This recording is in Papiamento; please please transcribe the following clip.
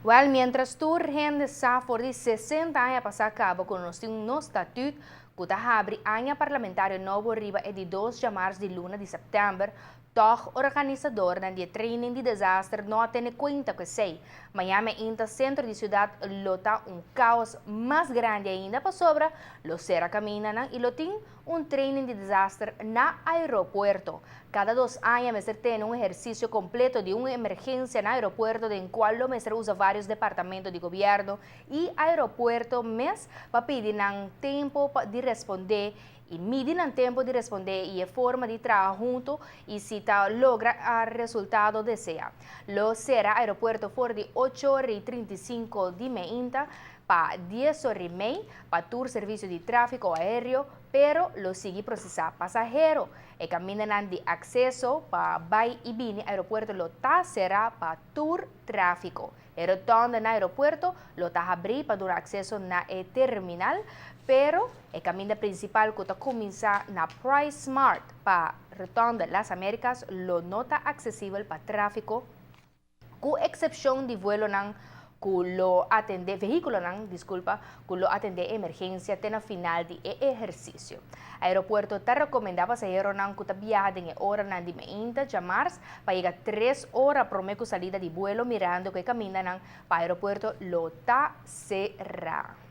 Well, mientras tur hende sa for di 60 aña pasá kaba ku nos tin un statuut ku ta habri aña parlamentario nobo riba e di 2 djamars di luna di sèptèmber, toch organisadónan di training di desaster no a tene kuenta ku esei. Mañan mainta sentro di siudat lo ta un kaos mas grandi ainda pasobra lo sera kamindanan i lo tin un training di desaster na aeropuerto. Kada 2 aña mester tin un ehersisio kompleto di un emergensia na aeropuerto den kua lo mester usa vários departamento di gobièrnu i aeropuerto mes pa pidi nan tempu di respondé i midi nan tempu di respondé i e forma di traha huntu i si ta logra e resultado deseá. Lo sera aeropuerto for di 8:35 di mainta pa 10:30 pa tur servisio di tráfiko aéreo, pero lo sigui prosesá pasahero. E kamindanan di akseso pa bai i bini aeropuerto lo ta será pa tur tráfiko. E rotonde na aeropuerto lo ta habrí pa duna akseso na e terminal, pero e kaminda prinsipal ku ta kuminsá na Price Smart pa rotonde Las Américas lo no ta aksesibel pa tráfiko, ku eksepshon di vuelonan ku lo atendé, vehíkulonan, diskulpa, ku lo atendé emergensia te na final di e ehersisio. Aeropuerto ta rekomendá pasaheronan ku ta biaha den oranan di mainta djamars pa yega 3 ora promé ku salida di vuelo, mirando ku e kamindanan pa aeropuerto lo ta será.